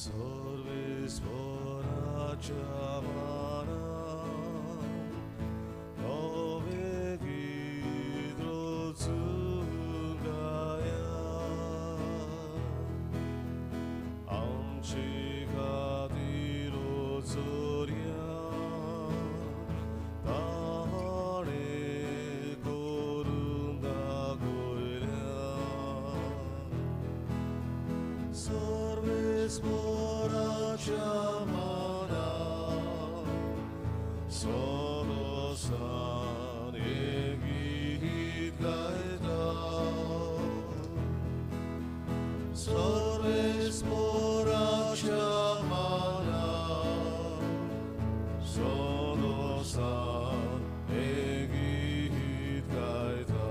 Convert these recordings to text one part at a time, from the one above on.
सर्वेस्वराच्या मानान नवें गीत रचून गाया. आमचे खातीर चोरया ताणें करून दाखयल्या. सर्वेस्वराच्या मानान सदोसान हें गीत गायता. सर्वेस्वराच्या मानान सदोसान हें गीत गायता.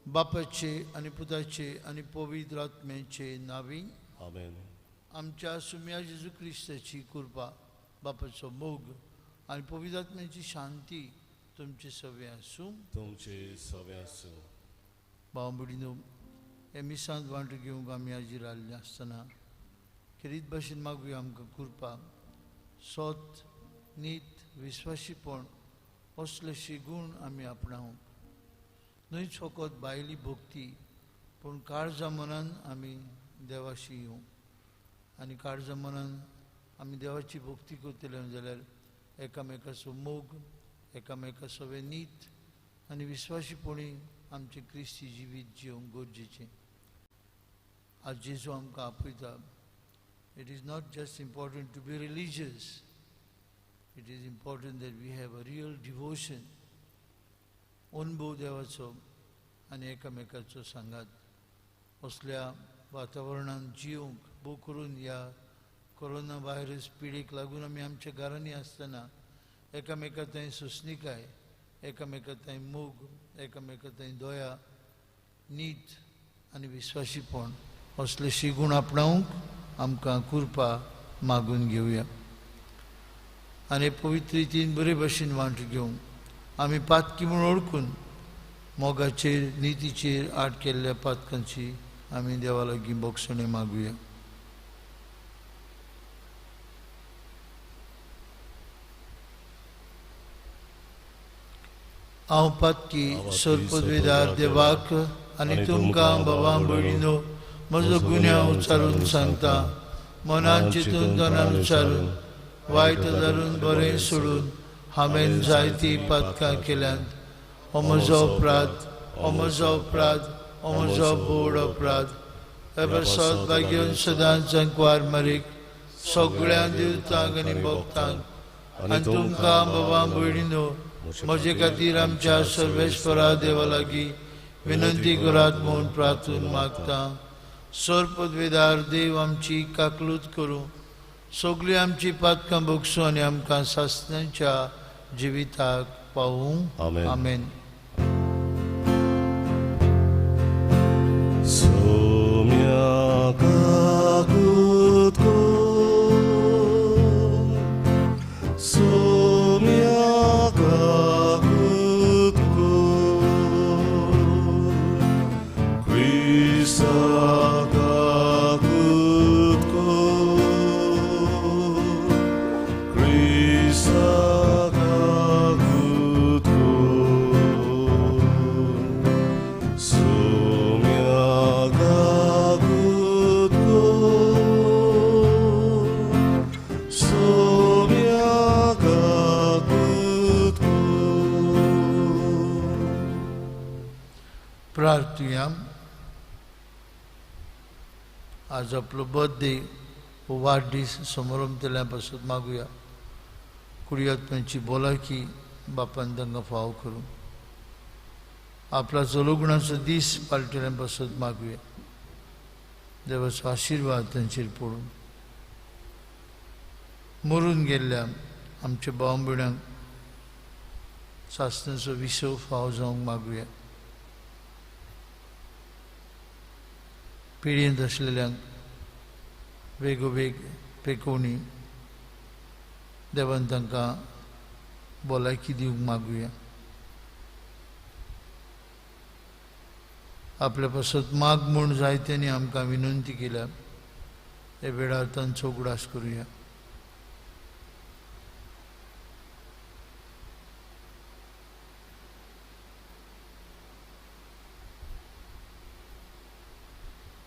बापाचे आनी पुताचे आनी पवित्र आत्म्याचे नांवी. आमेन. आमच्या सुम्या जेजू क्रिस्ताची कृपा, बापाचो मोग आनी पवित्र आत्म्याची शांती तुमचे सगळे आसूं. तुमचे सगळे आसूं. भाव भयणीनो, हे मिसांत वांटो घेवंक आमी हाजीर आयिल्ले आसतना खेरीत भाशेन मागुया आमकां कृपा, सोत, नीत, विस्वाशीपण असलेशे गूण आमी आपणावंक, न्हयच फकत भायली भक्ती पूण काळजा मनान आमी देवाशी येवंक आनी काळजा मनान आमी देवाची भक्ती करतले जाल्यार एकामेकाचो मोग, एकामेका सवें नीत आनी विस्वाशीपणी आमचें क्रिस्ती जिवीत जिवंक गरजेचें. आज जेजू आमकां आपयता. It is not just important to be religious, it is important that we have a real devotion. अनुभव देवाचो आनी एकामेकाचो सांगात असल्या वातावरणान जिवंक, भोव करून ह्या कोरोना व्हायरस पिडेक लागून आमी आमच्या घरांनी आसतना एकामेका थंय सोंसणीकाय, एकामेका थंय मोग, एकामेका थंय दया, नीत आनी विस्वाशीपण असले शिगूण आपणावंक आमकां कृपा मागून घेवया. आनी पवित्र रितीन बरे भशेन वांट घेवंक आमी पातकी म्हूण वळखून मोगाचेर, नितीचेर आड केल्ल्या पातकांची आमी देवा लागीं बोगसणें मागुया. हांव पातकी सर्पद्वेदार देवाक आनी तुमकां बाबा भयणीनो म्हजो गुन्यांव उच्चारून सांगता. मनान चिंतून तनान उच्चारून वायट धरून बरें सोडून हांवें जायतीं पातकां केल्यांत. हो म्हजो अपराध, हो म्हजो अपराध, हो म्हजो बोड अपराध. हे प्रसाद भाग्योन सदांच अंकवार मरीक सगळ्या देवतांक आनी भक्तांक आनी तुमकां बाबा भयणीनो म्हजे खातीर आमच्या सर्वेस्परा देवा लागीं विनंती करात म्हूण प्रार्थून मागता. सर्पद्वेदार देव आमची काकलूत करूं, सगळीं आमची पातकां भोगसूं आनी आमकां सासणाच्या जिविताक पावूं. आमेन. आमेन. सोम्या काकूत कर, सोम्या काकूत कर, क्रिस्ता काकूत कर, क्रिस्ता काकूत कर, सोम्या काकूत कर, सोम्या काकूत कर. प्रार्थुया. आज आपलो बर्थडे हो वाडदीस समारंभतल्या पासत मागुया. कुडियात्म्याची भलायकी बापान तांकां फावो करूं. आपल्याचो लग्नाचो दीस पाळटल्या पासत मागुया. देवाचो आशिर्वाद तांचेर पडूं. मरून गेल्ल्या आमच्या भाव भयणांक सासणाचो विसव फावो जावंक मागुया. पिळयेंत आसलेल्यांक वेगोवेग पेकोवणी देवान तांकां भलायकी दिवंक मागुया. आपल्या पासत माग म्हूण जायत्यांनी आमकां विनंती केल्या. हे वेळार तांचो उगडास करुया.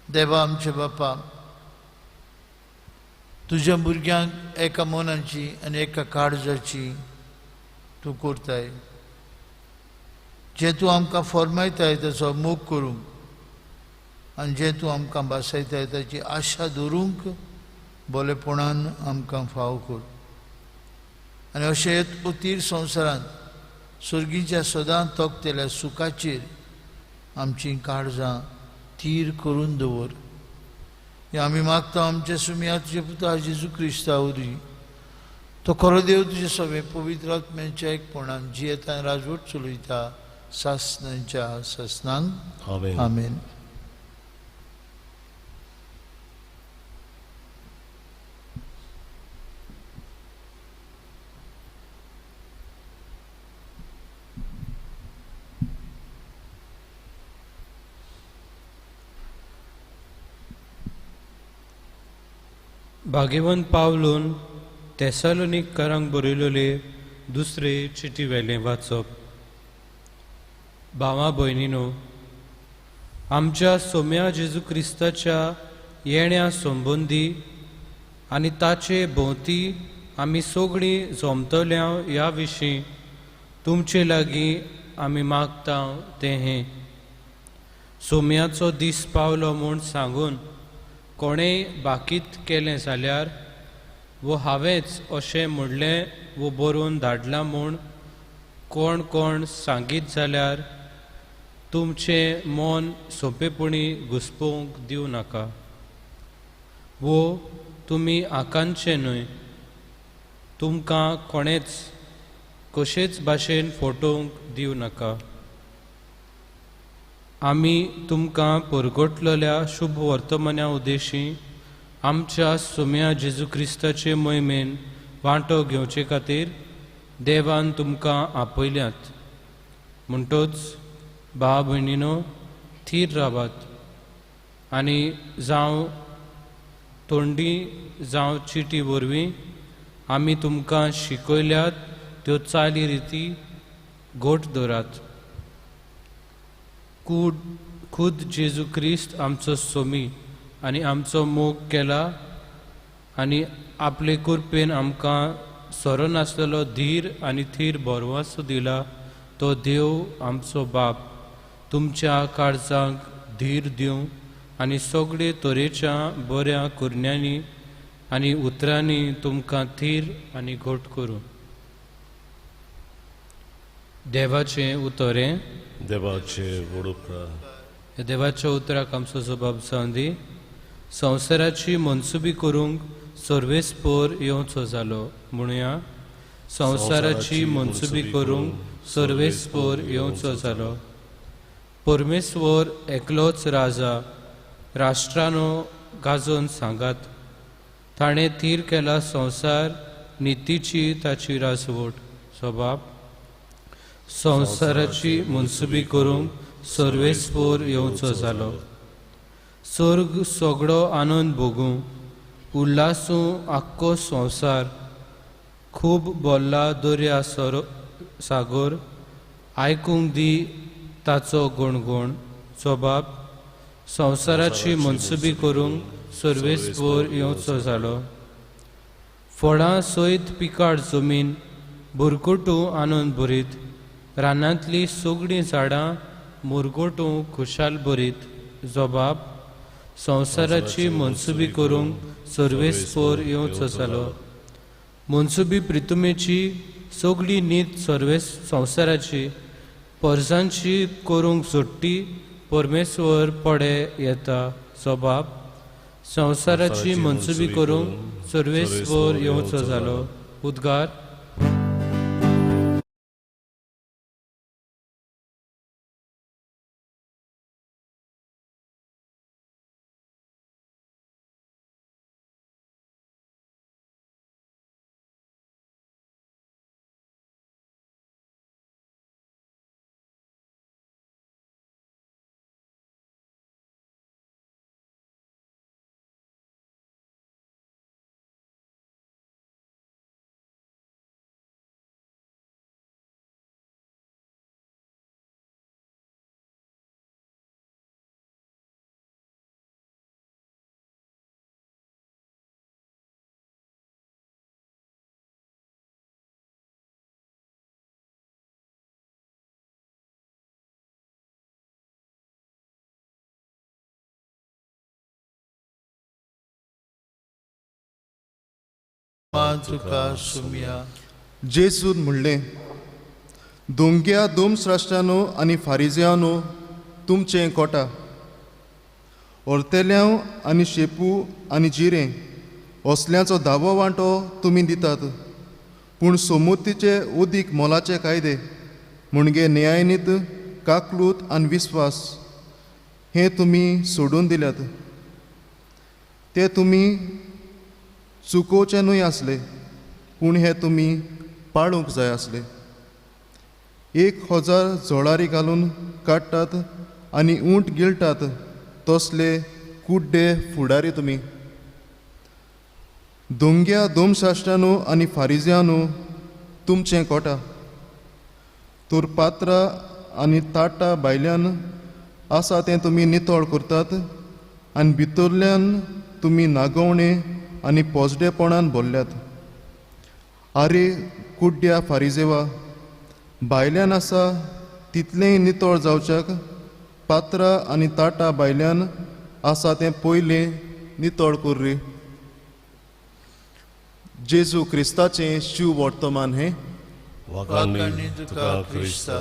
देवा आमचे बापा, तुज्या भुरग्यांक एका मनाची आनी एका काळजाची तूं करताय. जें तूं आमकां फॉर्मायताय ताचो मोग करूंक आनी जें तूं आमकां भासयताय ताची आशा दवरूंक बोलेपणान आमकां फाव कर. आनी अशें अतीर संवसारांत सर्गीच्या सदां तोखतल्या सुखाचेर आमचीं काळजां थीर करून दवर. हें आमी मागता आमच्या सुमया तुज्या पुता जेजू क्रिस्ता वरवीं. तो खरो देव तुजे सगळे पवित्र आत्म्याच्या एकपणान जियेता राजवट चलयता सासनांच्या सासनांक. आमेन. भाग्यवंत पावलून तेसालोनिकरांक बरयलेले दुसरे चिटी वेलें वाचप. भावा भयणीनो, आमच्या सोम्या जेजू क्रिस्ताच्या येण्या संबंदी आनी ताचे भोंवती आमी सगळीं जमतल्या ह्या विशीं तुमचे लागीं आमी मागता तें हें. सोम्याचो दीस पावलो म्हूण सांगून कोणेंय बाकीत केलें जाल्यार वो हांवेंच अशें म्हणलें वो बरोवन धाडलां म्हूण कोण कोण सांगीत जाल्यार तुमचें मन सोंपेपणी घुसपोवंक दिवं नाका. वो तुमी आकांतचें न्हय, तुमकां कोणेंच कशेच भाशेन फटोवंक दिवं नाका. आमी तुमकां परगटलेल्या शुभ वर्तमाना उद्देशी आमच्या सोम्या जेजू क्रिस्ताचे मोहिमेन वांटो घेवचे खातीर देवान तुमकां आपयल्यात. म्हणटोच भाव भयणीनो, थीर रावात आनी जावं तोंडी जावं चिटी वरवीं आमी तुमकां शिकयल्यात त्यो चाली रिती घट दवरात. खुद जेजू क्रिस्त आमचो सोमी आनी आमचो मोग केला आनी आपले कृपेन आमकां सरो नासलेलो धीर आनी थीर भरवंसो दिला तो देव आमचो बाप तुमच्या काळजांक धीर दिवं आनी सगळे तरेच्या बऱ्या कुरण्यांनी आनी उतरांनी तुमकां थीर आनी घट करूं. देवाचें उतर हें. देवाचें व्हड उपकार. देवाच्या उतराक आमचो जबाब जावन दी. संवसाराची मनसुबी करूंक सर्वेस्पोर येवचो जालो म्हणुया. संवसाराची मनसुबी करूंक सर्वेस्पोर येवचो जालो. परमेश्वर एकलोच राजा, राष्ट्रानो गाजोवन सांगात. ताणें थीर केला संवसार, नितीची ताची राजवट. स्वभाव संवसाराची मनसुबी करूंक सर्वेस्पोर येवचो जालो. स्वर्ग सगळो आनंद भोगूं, उल्हासूं आख्खो संवसार. खूब बोल्ला दर्या सागोर, आयकूंक दी ताचो गुणगुण. स्वभाव संवसाराची मनसुबी करूंक सर्वेस्पोर येवचो जालो. फळां सयत पिकाळ जमीन, बुरकुटूं आनंद भरीत. रानांतलीं सगळीं झाडां मुरगोटूं खुशाल भरीत. जबाब संवसाराची मनसुबी करूंक सर्वेस्पोर येवचो जालो. मनसुबी प्रितुमेची सगळी नीत सर्वेस संवसाराची परजांची करूंक जोडटी परमेश्वर पडे येता. जबाब संवसाराची मनसुबी करूंक सर्वेस्पोर येवचो जालो. उद्गार. तुका सुमया। जेजून म्हणलें, दोंग्या दोमश्राश्टानो आनी फारिजयानो तुमचें कोटा, ओर्तेल्यांव आनी शेपू आनी जिरें असल्याचो धावो वांटो तुमी दितात, पूण सोमुतीचे उदीक मोलाचे कायदे म्हणजे न्यायनीत, काकलूत आनी विस्वास हे तुमी सोडून दिल्यात। ते तुमी चुकोवचे न्हय आसले, पूण हे तुमी पाळूंक जाय आसले। 1000 जोळारी घालून काडटात आनी उंट गिळटात तसले कुड्डे फुडारी तुमी। दोंग्या दोमशाश्टानो आनी फारिजयानो तुमचें कोटा, तर पात्रां आनी ताटां भायल्यान आसा तें तुमी नितळ करतात आनी भितरल्यान तुमी नागोवणे आनी पोजडेपणान भरल्यात। आरे कुड्ड्या फारिजेवा, भायल्यान आसा तितलेंय नितळ जावच्याक पात्रां आनी ताटां भायल्यान आसा तें पयलें नितळ कर रे। जेजू क्रिस्ताचें शिव वर्तमान हें। वाखाणनी तुका क्रिस्ता।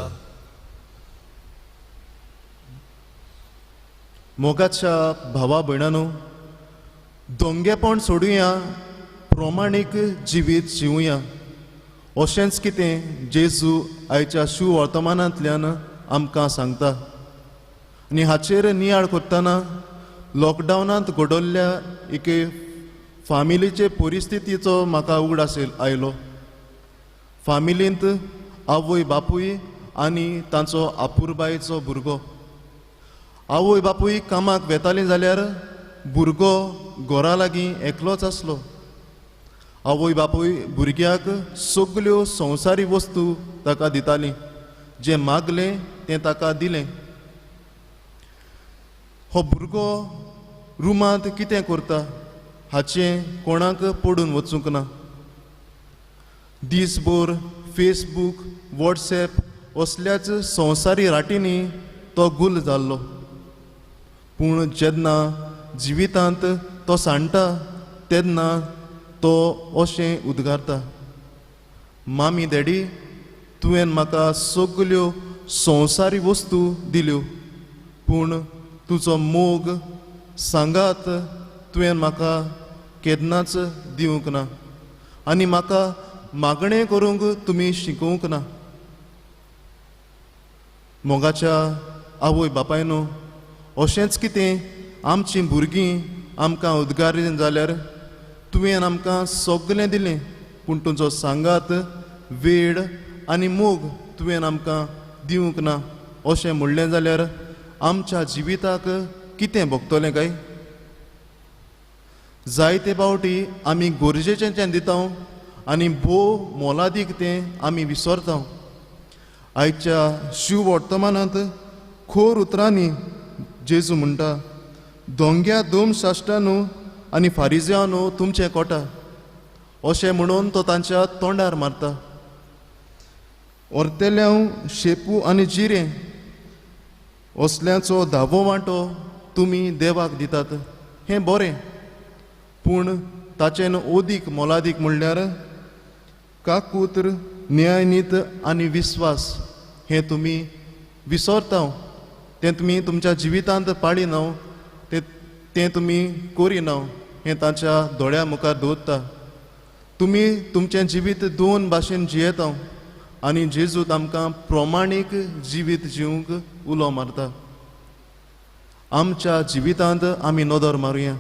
मोगाच्या भावा भयणानो, दोंगेपण सोडुया, प्रमाणीक जिवीत जिवया। अशेंच कितें जेजू आयच्या शिव वर्तमानांतल्यान आमकां सांगता। आनी हाचेर नियाळ करतना लॉकडावनांत घडोल्ल्या एके फामिलीचे परिस्थितीचो म्हाका उगडास आयलो। फामिलींत आवय बापूय आनी तांचो आपुरबायेचो भुरगो। आवय बापूय कामाक वेतालीं जाल्यार भुरगो घरा लागीं एकलोच आसलो। आवय बापूय भुरग्याक सगल्यो संवसारी वस्तू ताका दितालीं, जें मागलें तें ताका दिलें। हो भुरगो रुमांत कितें करता हाचें कोणाक पडून वचूंक ना। दीसभर फेसबूक, वॉट्सएप असल्याच संवसारी राटींनी तो गुल जाल्लो। पूण जेन्ना जिवितांत तो सांडटा तेन्ना तो अशें उद्गारता, मामी डॅडी तुवें म्हाका सगल्यो संवसारी वस्तू दिल्यो, पूण तुजो मोग सांगात तुवें म्हाका केन्नाच दिवंक ना आनी म्हाका मागणें करूंक तुमी शिकोवंक ना। मोगाच्या आवय बापायनो, अशेंच कितें आमचीं भुरगीं आमकां उद्गारलीं जाल्यार तुवें आमकां सगलें दिलें, पूण तुजो सांगात, वेळ आनी मोग तुवें आमकां दिवंक ना अशें म्हणलें जाल्यार आमच्या जिविताक कितें भोगतलें काय? जायते फावटी आमी गरजेचें तें दिता आनी भोव मोलादीक तें आमी विसरता। आयच्या शिव वर्तमानांत खोर उतरांनी जेजू म्हणटा, दोंग्या दोम शाश्टानो आनी फारिजयानो तुमचें कोटा, अशें म्हणून तो तांच्या तोंडार मारता। ओर्तेल्यांव, शेपू आनी जिरें असल्याचो धावो वांटो तुमी देवाक दितात, हें बरें, पूण ताचें ओदीक मोलादीक म्हणल्यार काकूत्र, न्यायनीत आनी विस्वास हें तुमी विसरता, तें तुमी तुमच्या जिवितांत पाळिना, तें तुमी करिना, हें तांच्या दोळ्या मुखार दवरता। तुमी तुमचें जिवीत दोन भाशेन जियेता आनी जेजू आमकां प्रमाणीक जिवीत जिवंक उलो मारता। आमच्या जिवितांत आमी नदर मारुया,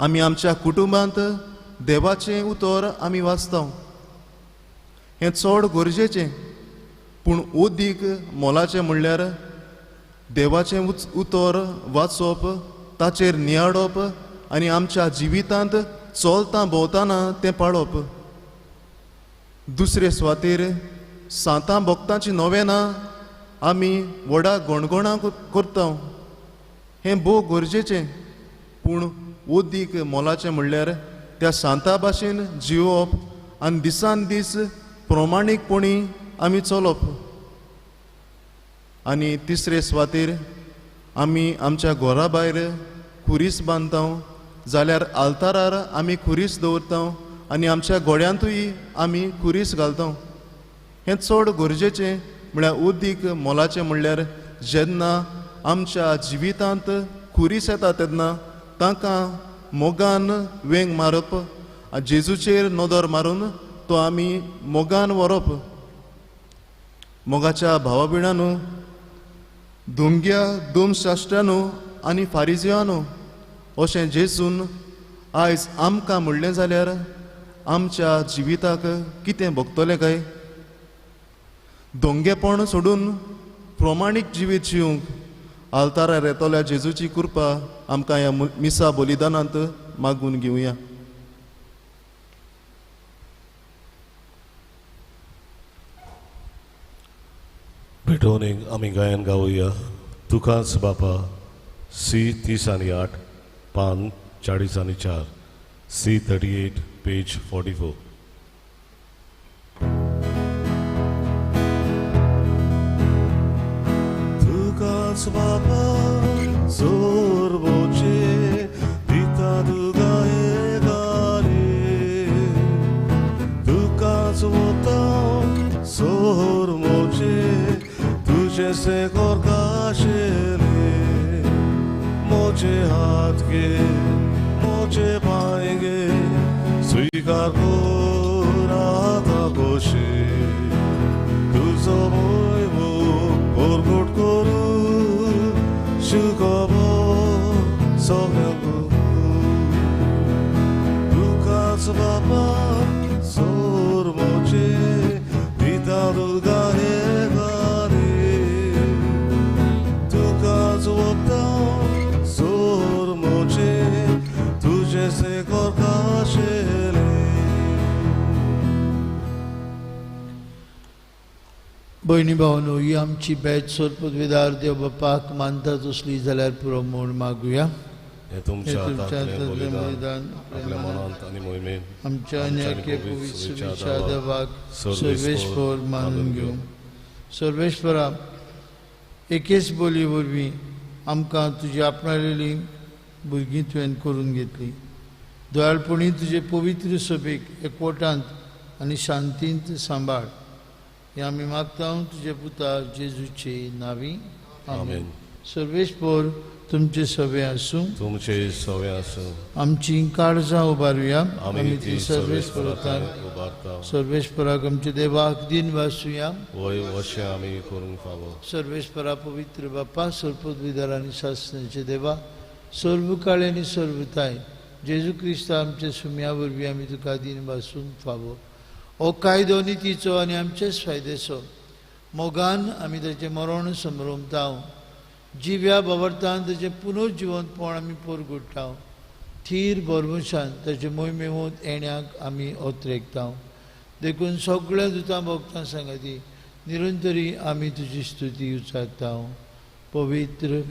आमी आमच्या कुटुंबांत देवाचें उतर आमी वाचता, हें चड गरजेचें, पूण ओदीक मोलाचें म्हणल्यार देवाचें उतर वाचप, ताचेर नियाळप आनी आमच्या जिवितांत चलता भोंवतना तें पाळप। दुसरे सुवातेर सांतां भक्तांची नोवेनां आमी व्हडा गणगणां करता, हें भोव गरजेचें, पूण ओदीक मोलाचें म्हणल्यार त्या सांता भाशेन जिवप आनी दिसान दीस प्रमाणीकपणी आमी चलप। आनी तिसरे सुवातेर आमी आमच्या घरा भायर खुरीस बांदता जाल्यार आल्तारार आमी खुरीस दवरता आनी आमच्या गोड्यांतूय आमी खुरीस घालता. हें चड गरजेचें म्हळ्यार उदीक मोलाचें म्हणल्यार जेन्ना आमच्या जिवितांत खुरीस येता तेन्ना तांकां मोगान वेंग मारप, जेजूचेर नदर मारून तो आमी मोगान व्हरप. मोगाच्या भावा भयणांनो, धुमग्या धुमशास्त्रानो आनी फारिजियानो अशें जेजून आयज आमकां म्हणलें जाल्यार आमच्या जिविताक कितें भोगतलें काय? दोंगेपण सोडून प्रमाणीक जिवीत जिवंक आल्तारार येतल्या जेजूची कृपा आमकां ह्या मिसा बलिदानांत मागून घेवया. भेटोवणेक आमी गायन गावया तुकाच बापा, सी 38, पान 44, सी 38, पेज 44. तुकाच बापा सर्वोच्चे दिता तुका एकारे, तुकाच वता सर्वोच्चे तुझे से करकाशेले, मोचे हात गे मोचे पाएंगे स्वीकार कोराता कोशे, तुझो मोयमो परगट करू शुकबो सगळ्यांक. तुकाच बापा सर्वोच्चे दिता तुका एकारे, तुकाच वता सर्वोच्चे तुझे से करकाशेले. भयणी भावनो, ही आमची बेत सोरपदवेदार देव बापाक मानता तसली जाल्यार पुरो म्हूण मागुया. हें तुमच्या हातांतलें बलिदान आपल्या मनांत आनी मोहिमेन आमच्या अन्याय पवित्र देवाक सर्वेस्पर मानून घेवं. सर्वेस्परा, एकेच बोली वरवीं आमकां तुजी आपणालेली भुरगीं तुवें करून घेतली. दयाळपणी तुजे पवित्र सभेक एकवटांत आनी शांतींत सांबाळ, हें आमी मागता तुजे पुता जेजूचे नांवी. आमेन. सर्वेस्पर तुमचे सवे आसूं, तुमचे सवे आसूं. आमची काळजां उबारुया, आमी ती सर्वेस्पराक उबारता. सर्वेस्पराक आमच्या देवाक दिन वासुया, वय अशें आमी करूंक फावो. सर्वेस्परा पवित्र बापा, सर्वपदवीधर आनी सासणाचे देवा, सर्व काळ आनी सर्वताय जेजू क्रिस्ता आमच्या सुम्या वरवीं आमी तुका दिन वासूंक फावो. हो कायदो नितीचो आनी आमचेच फायदेचो मोगान आमी ताचें मरण समरमता, जिव्या बवर्तान ताचें पुनर्जिवंतपण आमी परगुट्टा, थीर भरवशान ताचे मोहिमेवंत येण्याक आमी ओतरेकता. देखून सगळ्या दुतां भोगतां सांगाती निरंतरी आमी तुजी स्तुती उचारता. पवित्र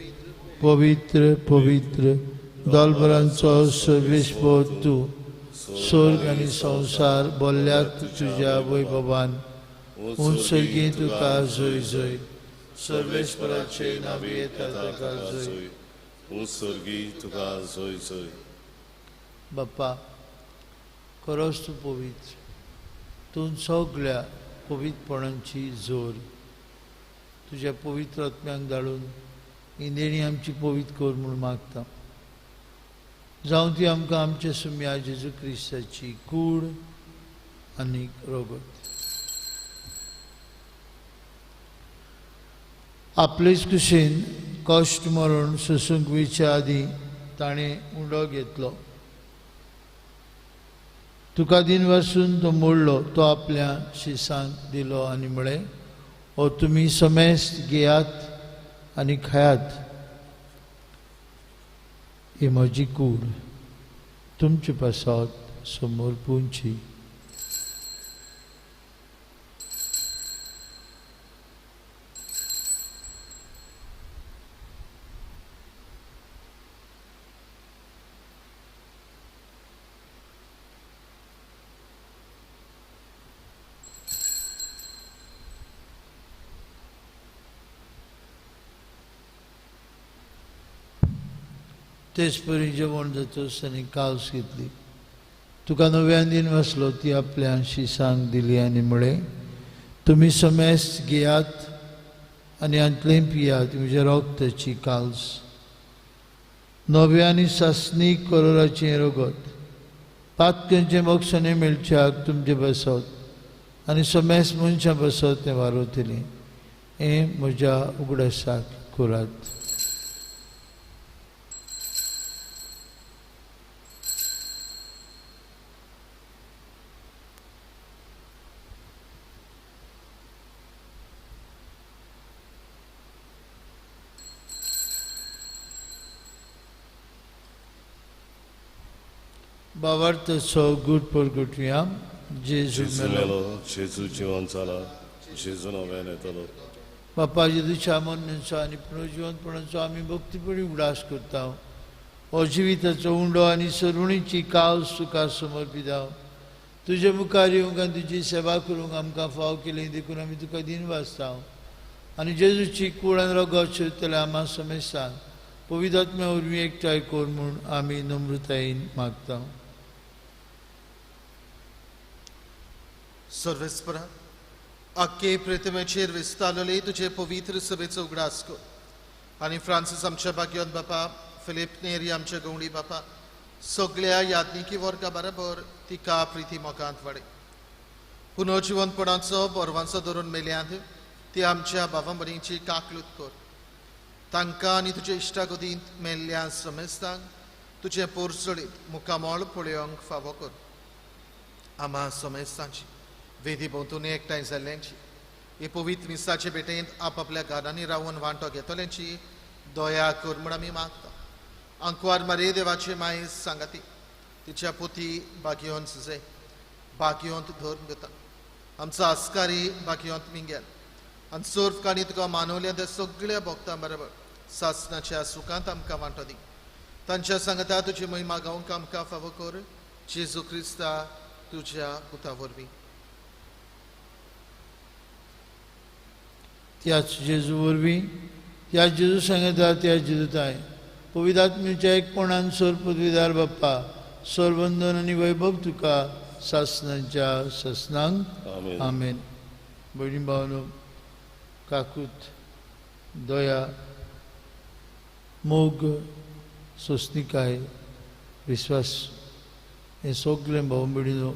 पवित्र पवित्र दलबरांचो सर्वेस्पर तूं, स्वर्ग आनी संवसार बोल्ल्यात तुज्या वैभवान. उंच तुका जय जय. सर्वेस्पराचे नांवी येता ताका जय, उंच तुका जय जय. बाप्पा, खरोच तूं पवित्र, तूं सगळ्या पवित्रपणांची जोर. तुज्या पवित्र आत्म्यांक धाडून ही देणी आमची पवित्र कर म्हूण मागता. जावं ती आमकां आमच्या सुम्या जेजू क्रिस्ताची कूड आनी रगत. आपलेच कुशीन कश्ट मरण सोसूंक वयच्या आदीं ताणें उंडो घेतलो. तुका दिन वासून तो मोडलो, तो आपल्या शिसांक दिलो आनी म्हळें, हो तुमी समेस्त घेयात आनी खायात, ही म्हजी कूड तुमचे पासत समोर पुंची. तेच परी जेवण जातच ताणें काल्स घेतली. तुका नव्यान दिन वसलो ती आपल्या शिसांक दिली आनी म्हळें, तुमी समेस्त घेयात आनी हांतलें पियात, म्हज्या रोगताची काल्स, नव्या आनी सासणीक करोराचें रगत, पातकांचें बक्षणें मेळच्याक तुमचे बसत आनी समेस्त मनशां बसत तें वारवतलीं. हें म्हज्या उगडासाक करात. बाबार्थचो गूट परगटुया. जेजू मेलो, जेजू जिवन जाला, जेजू नव्यान येतलो. बापा जेजूच्या मरणाचो आनी पुनर्जिवंतपणाचो आमी भक्तीपणी उगडास करता. हो जिविताचो उंडो आनी सरुणीची कावस तुका समर्पिता. तुजे मुखार येवंक आनी तुजी सेवा करूंक आमकां फाव केली देखून आमी तुका दिनवासता. आनी जेजूची कूड आनी रगत शिरतल्या आमा समेस्तान पवित्र आत्म्या वरवीं एकठांय कर म्हूण आमी नम्रतायेन मागता. सर्वेस्परा, आख्खे प्रतिमेचेर विस्तारलेले तुजे पवित्र सभेचो उगडास कर आनी फ्रांसीस आमच्या भाग्योन बापा, फिलीप नेरी आमच्या गवंडी बापा, सगळ्या यादनिकी वर्गा बराबर तिका प्रिती मोगांत वाडय. पुनर्जिवंतपणाचो बरवांचो धरून मेल्यांत ती आमच्या बाबा भयणींची काकलूत कर. तांकां आनी तुजे इश्टागतींत मेल्ल्या समेस्तांक तुजें पोरसळीत मुखामळ पळोवंक फावो कर. आमा समेस्तांची वेदी भोंवतणी एकठांय जाल्ल्यांची, हे पवित्र मिसाचे भेटेंत आपापल्या घरांनी रावन वांटो घेतल्यांची दया कर म्हूण आमी मागता. आंकवार मारे देवाचे मायेस सांगाती तिच्या पोती बागियोन सुजे बागियोंत धरून घेता. आमचो आस्कारी बागियोंत मिंगेल आनी सर्व काणी तुका मानवल्या त्या सगळ्या भक्तां बरोबर सासनाच्या सुखांत आमकां वांटो दी. तांच्या सांगता तुजी महिमा गावंक आमकां फावो कर, जेजू क्रिस्ता तुज्या पुता वरवीं. त्याच जेजू वरवीं, त्याच जेजू सांगता, त्याच जेजूताय पवित्र आत्म्याच्या एकपणान सर पदवीदार बाप्पा, सरवंदन आनी वैभव तुका सासनाच्या सासनांक. आमेन. भयणी भावनो, काकूत, दया, मोग, सोंसणिकाय, विस्वास हें सगळें भाव भयणीनो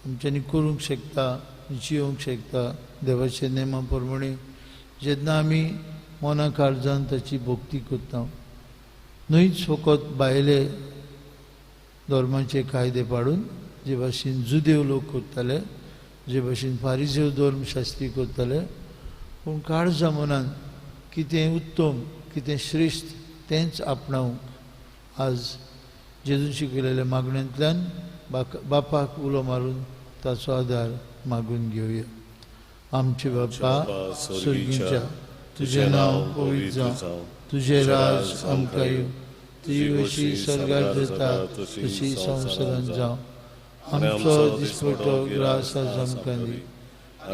आमच्यांनी करूंक शकता, जियोंक शकता देवाच्या नेमा प्रमाणे. जेन्ना आमी मना काळजान ताची भक्ती करता, न्हयच फकत भायले धर्माचे कायदे पाडून जे भाशेन जुदेव लोक करताले, जे भाशेन फारिजेव धर्मशास्त्री करताले, पूण काळजा मनान कितें उत्तम, कितें श्रेश्ठ तेंच आपणावंक आज जेजून शिकयलेल्या मागण्यांतल्यान बापाक उलो मारून ताचो आदार मागून घेवया. आमचे बापा स्वर्गीच्या, तुजें नांव पवित्र जावं, तुजें राज आमकां येवं, तुजी कशी स्वर्गार जाता तशी संवसारांत जावं. आमचो दिसपटो ग्रास आज आमकां दी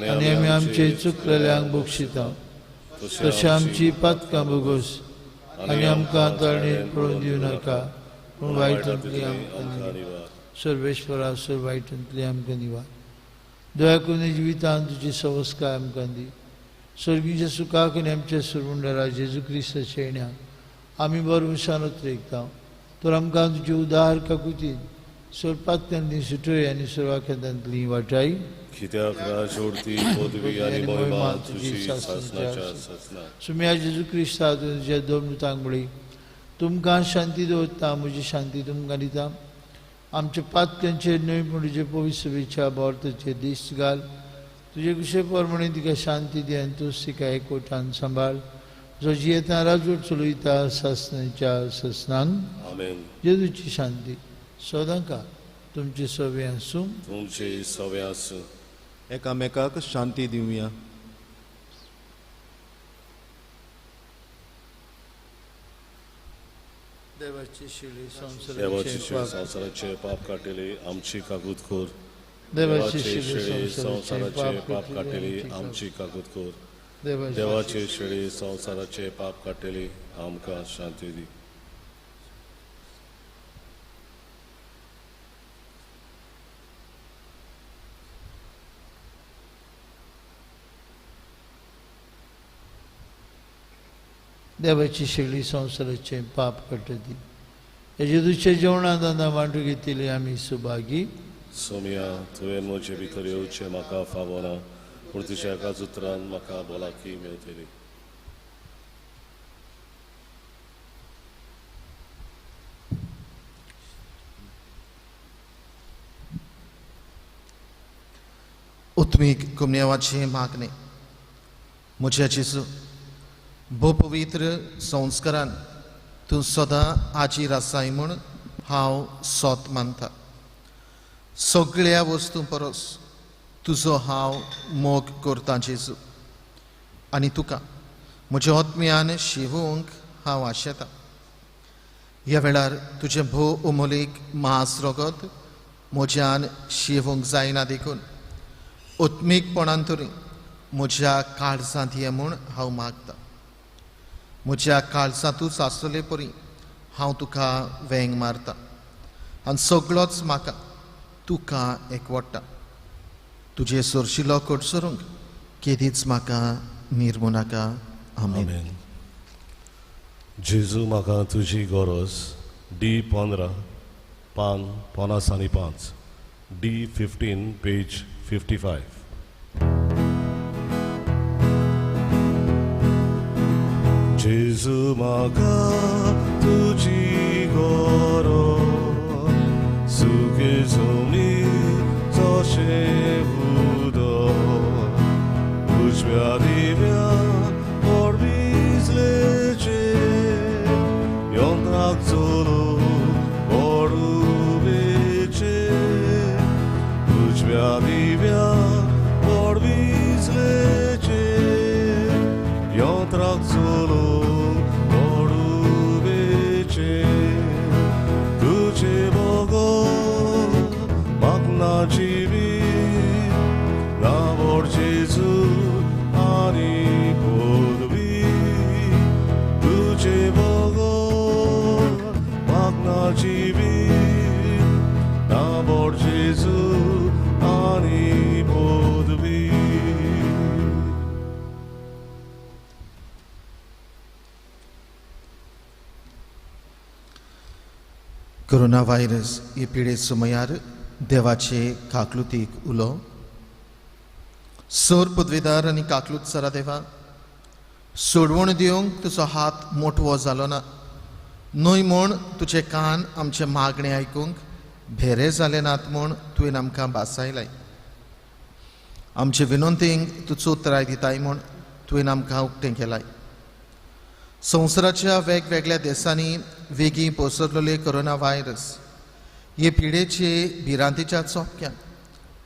आनी आमी आमचे चुकलेल्यांक बक्षिता तशें आमची पातकां भोगोस आनी आमकां ताळणेर पळोवन दिवं नाका, पूण वायटांतली आमकां निवार. सर्वेश्वरा, सर वायटांतली आमकां निवार. दया करून जिवितांत तुजी संस्कार आमकां दी. स्वर्गीच्या सुखाक आनी आमच्या सुरमुंडरा जेजू क्रिस्ताच्या येण्याक आमी बरो उशान उतरेकता. तर आमकां तुजी उदार काकुतीन सोरपांतली सुटय आनी सर्वाख्यांतली वाटाय. कित्याक राजोडती पदवी आनी महिमा तुजी सासणाच्या सासणाक. सुम्या जेजू क्रिस्ता तुज्या दोन मृतांक म्हळी, तुमकां शांती दवरता, म्हजी शांती तुमकां दिता. आमच्या पातकांचेर न्हय पूण तुजे पवित्र सभेच्या बोर्ताचेर दीस घाल. तुजे कुशे प्रमाणे तिका शांती दी आनी तूं तिका एकवटान सांबाळ, जो जियेता राजवट चलयता सासणाच्या सासणांक. आमेन. जेजूची शांती सदांकाळ तुमचे सवे आसूं. तुमचे सवे आसूं. एकामेकाक शांती दिवया. देवाची शिळी संवसाराचे पाप काडटली आमची काकूत कर. देवाची शिळी संवसाराचे पाप काडटली आमची काकूत कर. देवाची शिळी संवसाराचे पाप काडटली आमकां शांती दी. देवाची शेळी संवसाराचें पाप काडटा ती. जेजूच्या जेवणांत आतां वांटू घेतिल्ली आमी सुभागी. सोमिया, तुवें म्हजे भितर येवचें म्हाका फावना, पूण तुज्या एकाच उतरान म्हाका भलायकी मेळटली. उत्मीक कुमन्यावाचें मागणें. म्हज्या जेजू, भोव पवित्र संस्कारान तूं सदां आजीर आसाय म्हूण हांव सोत मानता. सगळ्या वस्तूं परस तुजो हांव मोग करतां जेजू, आनी तुका म्हज्या आत्म्यान शिवूंक हांव आशेतां. ह्या वेळार तुजें भोव अमोलीक मांस रगत म्हज्यान शिवूंक जायना देखून आत्मीकपणान तरी म्हज्या काळजांत ये म्हूण हांव मागतां. म्हज्या काळजांतूच आसतले परी हांव तुका वेंग मारता आनी सगळोच म्हाका तुका एकवटा. तुजे सरशिलो कडसरूंक केदीच म्हाका निर्मू नाका. आमेन. जेजू म्हाका तुजी गरज. डी 15 पान 55, डी 15 पेज 55. जेजू म्हाका तुजी गरज, सुके जमनी जशें उदक, उजव्या दिव्या पोरबिजलेचें यंत्राक चलूं पोरुबेचें, उजव्या दिव्या पोरबिजलेचें यंत्राक चलूं पोरुबेचें. तुजे बगर म्हाका ना जिवीत, ना व्हड जेजू आनी पदवी. तुजे बगर म्हाका ना जिवीत, ना व्हड जेजू आनी पदवी. कोरोना व्हायरस हे पिडे समयार देवाचे काकलुतीक उलो. सोर पदवेदार आनी काकलूत सरा देवा, सोडवण दिवंक तुजो हात मोटवो जालो ना न्हय म्हूण तुजे कान आमचे मागणें आयकूंक भेरे जाले नात म्हूण तुवें आमकां बासायलाय. आमचे विनंतींक तूं चोतराय दिताय म्हूण तुवें आमकां उक्तें केलाय. संवसाराच्या वेगवेगळ्या देशांनी वेगीं पसरलेले कोरोना व्हायरस हे पिडेचे भिरांतीच्या चोपक्यान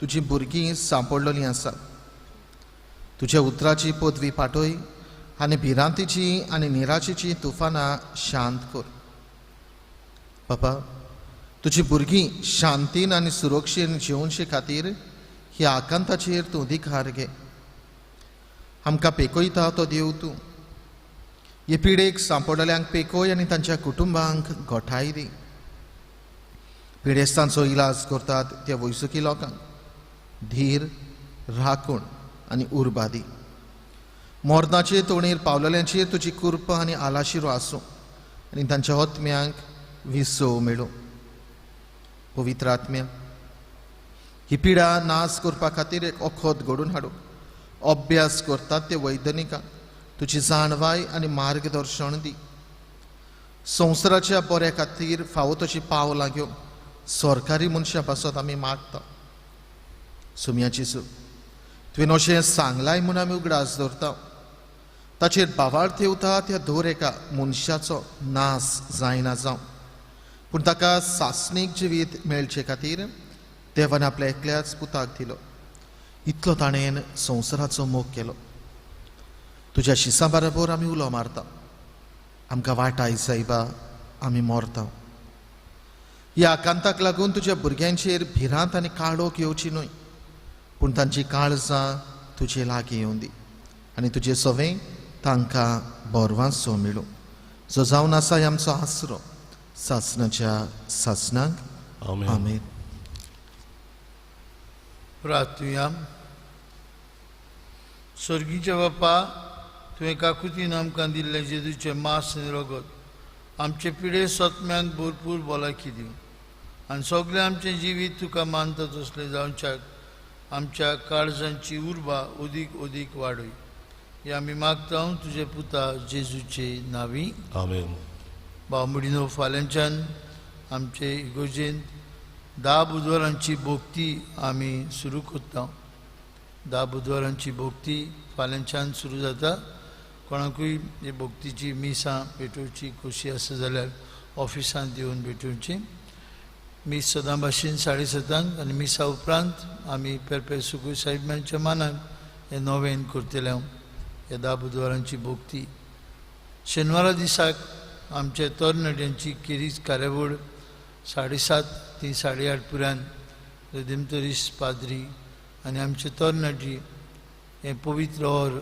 तुजी भुरगीं सांपडलेलीं आसात. तुज्या उतराची पदवी पाठय आनी भिरांतीची आनी निराशेची तुफानां शांत कर. बाबा, तुजी भुरगीं शांतीन आनी सुरक्षेन जिवनशे खातीर ह्या आकांताचेर तूं अधिकार घे. आमकां पेकयता तो देव तूं. हे पिडेक सांपडलेल्यांक पेकय आनी तांच्या कुटुंबांक गोठाय दी. पिडेस्तांचो इलाज करतात त्या वैजकी लोकांक धीर, राखण आनी उर्बा दी. मरणाचे तोणीर पावलेल्यांचेर तुजी कृपा आनी आलाशिरो आसूं आनी तांच्या आत्म्यांक विसव मेळूं. पवित्र आत्म्या, ही पिडा नाश करपा खातीर एक वखद घडोवन हाडूं. अभ्यास करतात ते वैज्ञानिकांक तुजी जाणवाय आनी मार्गदर्शन दी. संवसाराच्या बऱ्या खातीर फावो तशी पावलां घेवन सरकारी मनशां पासत आमी मागता. सुमयाची सू, तुवें अशें सांगलाय म्हूण आमी उगडास दवरता. ताचेर बावाळ थेवता त्या दर एका मनशाचो नाश जायना जावं, पूण ताका सासणीक जिवीत मेळचे खातीर देवान आपल्या एकल्याच पुताक दिलो. इतलो ताणें संवसाराचो मोग केलो. तुज्या शिसां बरोबर आमी उलो मारता. आमकां वाटाय सायबा, आमी मरता. ह्या आकांताक लागून तुज्या भुरग्यांचेर भिरांत आनी काळोख येवची न्हय, पूण तांची काळजां तुजे लागीं येवं दी आनी तुजे सवें तांकां बरवांसो मेळूं, जो जावन आसा आमचो आसरो सासणाच्या सासणाक. आमेन. प्रार्थुया. स्वर्गीच्या बापा, तुवें काकुतीन आमकां दिल्लें जेजूचें मांस आनी रगत आमचे पिडे सोतम्यांक भरपूर भलायकी दिवं आनी सगळें आमचें जिवीत तुका मानता तसलें जावच्याक आमच्या काळजांची उर्बा अदीक अदीक वाडय. हे आमी मागता तुजे पुता जेजूचे नांवी. आमेन. बावमुडीनो, फाल्यांच्यान आमचे इगोजेंत 10 बुधवारांची भोक्ती आमी सुरू करता. 10 बुधवारांची भोक्ती फाल्यांच्यान सुरू जाता. कोणाकूय हे भोक्तीची मिसां भेटोवची खोशी आसा जाल्यार ऑफिसांत येवन भेटोवची. मीस सदां भाशेन 7:30 आनी मिसा उपरांत आमी पेरपेर सुकूर साहेबांच्या मानाक हें नोवेन करतले. ह्या 10 बुधवारांची भोक्ती. शेनवारा दिसाक आमच्या तरणाट्यांची केरीज कार्यावळ 7:30 ते 8:30 पुरान रेदेमतरीस पाद्री आनी आमचे तरणाटी हें पवित्र और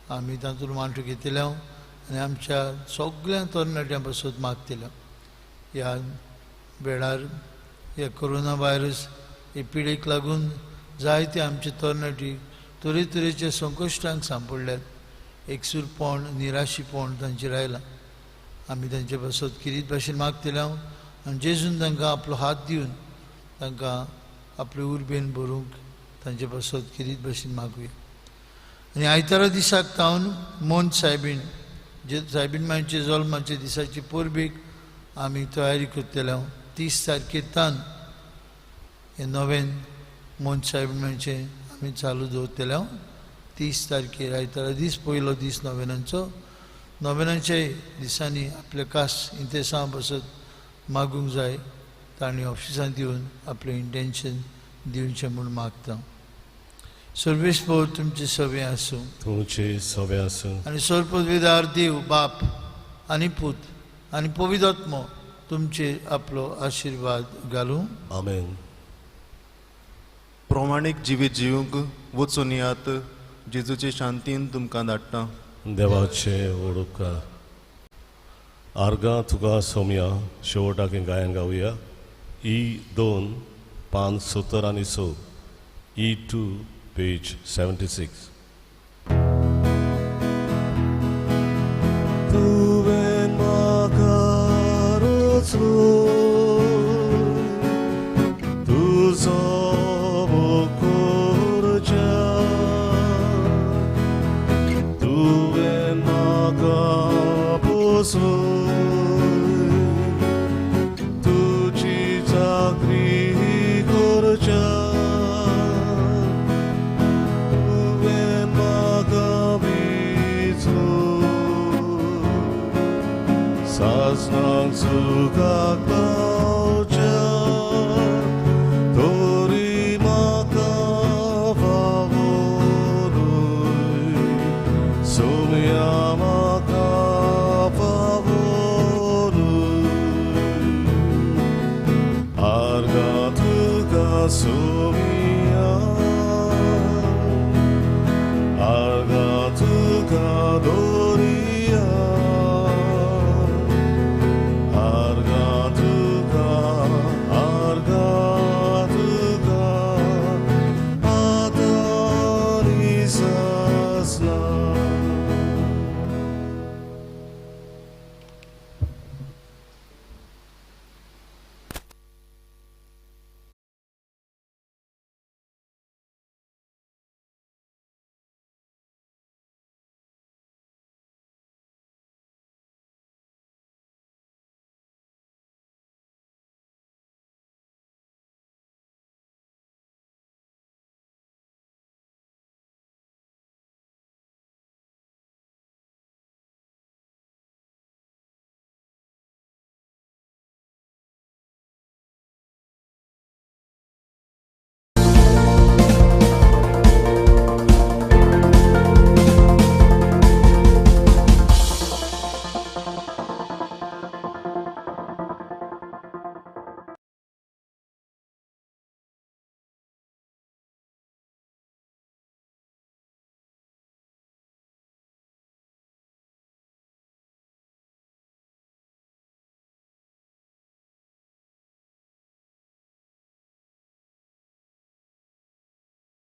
आमी तातूंत वांटो घेतले आनी आमच्या सगळ्या तरणाट्यां पासत मागतले. ह्या वेळार ह्या कोरोना व्हायरस हे पिडेक लागून जायते आमचे तरणाटी तरेतरेच्या संकश्टांक सांपडल्यात. एकसूरपण, निराशीपण तांचेर आयलां. आमी तांचे पासत किरीत भाशेन मागतले आनी जेजून तांकां आपलो हात दिवन तांकां आपले उर्बेन भरूंक तांचे पासत किरीत भाशेन मागुया. आनी आयतारा दिसाक तावन मोन सायबीण जे सायबीण मांयचे जल्माच्या दिसाची परबेक आमी तयारी करतले. 30 तारखेर तान हें नवेन मोन सायबीण मांयचें आमी चालू दवरतले. 30 तारखेर आयतारा दीस पयलो दीस नवेनांचो. नवेनांच्या दिसांनी आपले कास इंतेसांव बसत मागूंक जाय. तांणी ऑफिसांत येवन आपलें इंटेन्शन दिवचें म्हूण मागता. सर्वेस्पोर तुमचे सवे आसूं. तुमचे सवे आसूं. आनी सर्वपदवीदार देव बाप आनी पूत आनी पवित्र आत्मो तुमचे आपलो आशिर्वाद घालूं. आमेन. प्रमाणीक जिवीत जिवंक वचून यात. जेजूचे शांतीन तुमकां धाडटा. देवाचे ओडुपकार. आर्गां तुका सोमया शेवटाक गायन गावया. E2 पान 70 आनी 100. E2 page 76. तुवें म्हाका रचलो तुजो करच्या, तुवें म्हाका पोसलो तुजी चाकरी करच्या, सासनाक सुखाक पावच्या तरी म्हाका फावो न्हय, सोमया म्हाका फावो न्हय. आर्गां तुका सोमया, आर्गां तुका दोरिया.